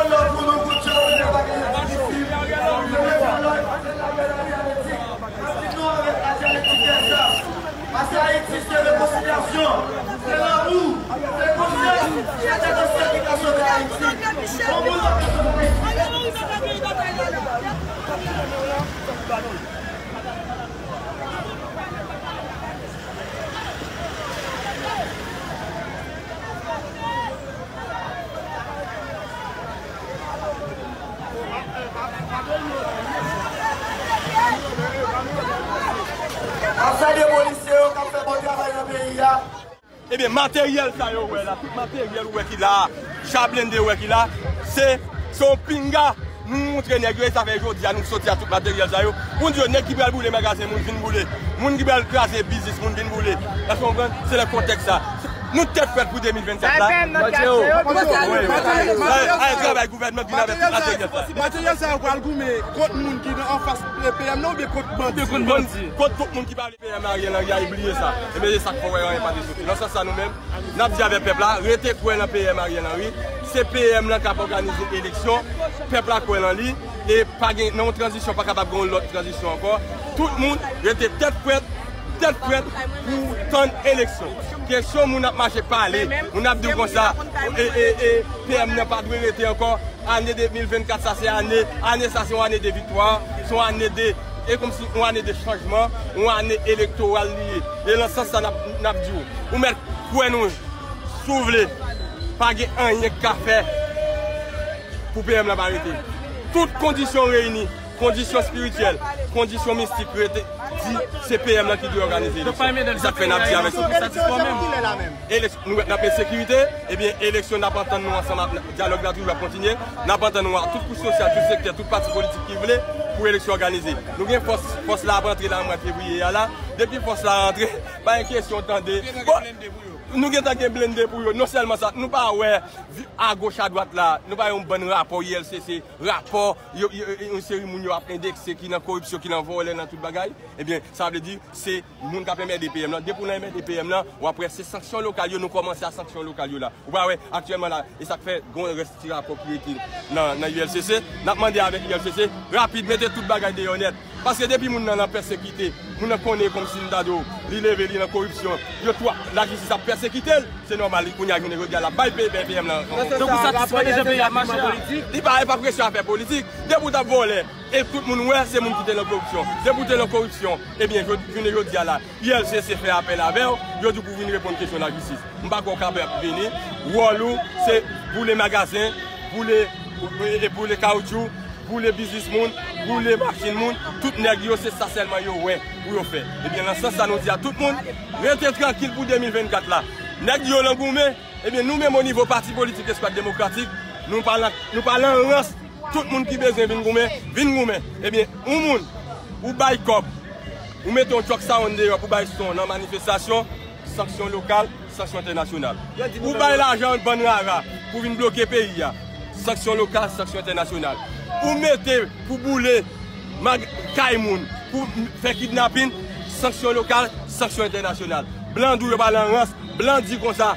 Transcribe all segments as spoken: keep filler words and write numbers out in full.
Lòt pou nou kout jan, nou pa gen lejitim. Nou leve lòt, pase nan dyametik. N ap di nou avèk la dyametik dèzam. Pase Ayiti se rekonsilyasyon, se lanmou, se konsyans, se tèt ansanm ki ka sove Ayiti. Bon moun pa ka sove Ayiti. Ap sa de polisye yo k ap fè bon travay nan peyi a. Ebyen, materyèl sa yo wè la, tout materyèl ou wè ki la a, cha blende ou wè ki la, se, se yon pinga nou montre nèg yo, e sa fè jodi a nou soti a tout materyèl sa yo. Pou n di yo, nèg ki pral boule magazen moun vin boule, moun ki pral kraze biznis moun vin boule. Èske w konprann? Se nan kontèks sa. Nou tèt frèt pou de mil vennkat la. Mateo, Mateo, Mateo, Mateo, travay gouvènman vin avèk tout materyèl sa. Materyèl sa yo pral goumen kont moun ki nan anfas P M nan oubyen kont bandi? Kont, kont tout moun ki pa vle P M Ariel Henry a, e bliye sa. Ebyen, se sa k fè w wè anyen pa te soti. Nan sans sa, nou menm, n ap di avèk pèp la, rete kwè nan P M Ariel Henry. Se P M nan k ap òganize eleksyon. Pèp la kwè nan li. E pa gen, nan yon tranzisyon, pa kapab gen yon lòt tranzisyon ankò. Tout moun rete tèt frèt, tèt frèt pou tann eleksyon. Kesyon moun ap mache pale, moun ap di w konsa, e, e, e, P M nan pa dwe rete ankò. Ane de mil vennkat sa se ane, ane sa se yon ane de viktwa, se yon ane de, e kòmsi yon ane de chanjman, yon ane elektoral li ye. E nan sans sa n ap, n ap di w, ou mèt kwè nou, si w vle, pa gen anyen k ka fè pou P M nan pa rete. Tout kondisyon reyini, kondisyon espirityèl, kondisyon mistik rete, di se P M nan ki dwe òganize eleksyon. E sa k fè n ap di avèk eleksyon, nou wè n ap ensekirite, ebyen, eleksyon n ap antann nou ansanm, dyalòg la toujou ap kontinye, n ap antann nou a tout kouch sosyal, tout sektè, tout pati politik ki vle pou eleksyon òganize. Nou gen fòs, fòs la ap antre la nan mwa fevriye a la. Depi fòs la rantre, pa gen kesyon tande. Bon, nou gentan gen blende pou yo. Non sèlman sa, nou pa wè, agoch adwat la, nou pa wè yon bann rapò I L C C, rapò, yo, yo, yo, yon seri moun yo ap endekse ki nan koripsyon, ki nan vòlè, nan tout bagay. Ebyen, sa vle di, se moun k ap enmède P M nan. Depi w nan enmède P M nan, w ap wè se sanksyon lokal yo, nou kòmanse a sanksyon lokal yo la. Ou pa wè, aktyèlman la, e sa k fè gon rès ti rapò ki rete nan, nan U L C C. N ap mande avèk U L C C, rapid, mete tout bagay deyò nèt. Paske depi moun nan nan pèsekite, moun nan konnen kòmsi m ta di w, li leve, li nan koripsyon, yo twa, lajistis ap pèsekite l, se nòmal, li kounye a jounen jodi a l ap bay peyi, bay P M nan. Tankou satisfè de jan peyi ap mache a. Li pa, e pa kesyon afè politik. Depi w t ap vòlè, e tout moun wè, se moun ki te nan koripsyon. Depi w te nan koripsyon, ebyen, jodi, jounen jodi a la, U L C C fè apèl avè w, yo di w pou w vin reponn kesyon lajistis. M pa kwè w kapab vini. Wòl ou, se boule magazen, boule, e, e, boule kawotchou, boule biznis moun, boule machin moun. Tout nèg yo, se sa sèlman yo wè pou yo fè. Ebyen, nan sans sa, nou di a tout moun, rete trankil pou de mil vennkat la. Nèg yo nan goumen, ebyen, nou menm o nivo pati politik Eskwad Demokratik, nou pa lan, nou pa lan rans. Tout moun ki bezwen vin goumen, vin goumen. Ebyen, yon moun, ou bay kòb, ou mete yon truck sound deyò pou bay son nan manifestasyon, sanksyon lokal, sanksyon entènasyonal. Ou bay lajan bann rara pou vin bloke peyi a, sanksyon lokal, sanksyon entènasyonal. Ou mete pou boule mag-, kay moun, pou fè kidnapin, sanksyon lokal, sanksyon entènasyonal. Blan di w yo pa lan rans, blan di konsa,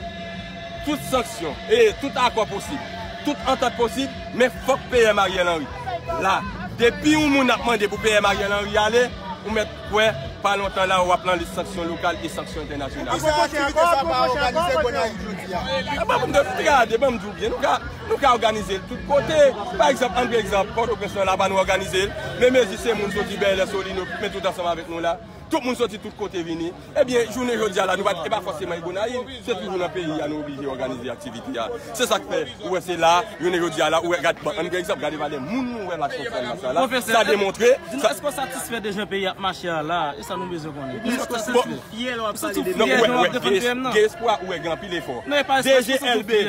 tout sanksyon, e tout akò posib, tout antant posib, men fòk P M Ariel Henry la. Depi yon moun ap mande pou P M Ariel Henry ale, ou mèt kwè, pa lontan la, w ap nan lis sanksyon lokal e sanksyon entènasyonal. Poukisa aktivite sa pa òganize Gonayiv jodi a? Ban m gade, ban m di w byen, nou ka, nou ka òganize l tout kote. Pa egzanp, ann pran egzanp, Pòtoprens lan la, pa nou òganize l. Men mezi se moun soti Bèlè, Solino, men tout ansanm avèk nou la. Tout moun soti tout kote vini. Ebyen, jounen jodi a la, nou pa, e pa fòseman e Gonayiv, se toujou nan peyi a nou oblije òganize aktivite a. Se sa k fè, ou wè se la, jounen jodi a la, ou wè, gad, bon, ann pran egzanp, gade valè moun nou wè la Chonflèn la, sa la. Pwofesè, sa demontre, di nou, èske w satisfè de jan peyi ap mache a la? E sa nou bezwen konnen. Èske w satisfè? Ou santi w fyè lè w ap pale de peyi? Non, ou wè, ou wè, gen, gen espwa, ou wè, gen anpil efò. D G L B,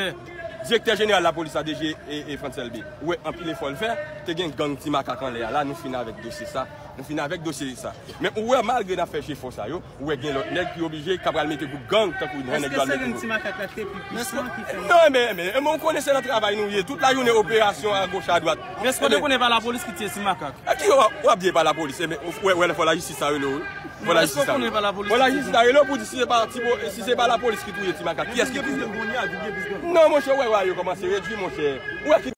direktè jeneral lapolis la, D G e, e Frantz Elbé, ou wè anpil efò l fè. Te gen gang Ti Makak anlè a la, nou fin avèk dosye sa. Nou fin avèk dosye sa. Men ou wè, malgre n ap fè jefò sa yo, ou wè gen lòt nèg ki oblije, k ap pral mete gwoup gang, tankou nèg yo al mete gwoup. Èske se gang Ti Makak la ki te pi pwisan ki fè? Non, men, men, men, ou konnen se nan travay nou ye. Tout lajounen operasyon agoch, adwat. Men èske w te konnen pa lapolis ki tiye Ti Makak? E ki w ap, w ap di e pa lapolis, e men, ou wè, wè, fò lajistis ta rele w, wi. Fò lajistis ta rele w. Fò lajistis ta rele w pou di si se pa ti po-, si se pa lapolis ki touye Ti Makak, kiyès ki touye? Non, monchè, ou wè, wè, yo kòmanse redui, monchè. Ou wè ki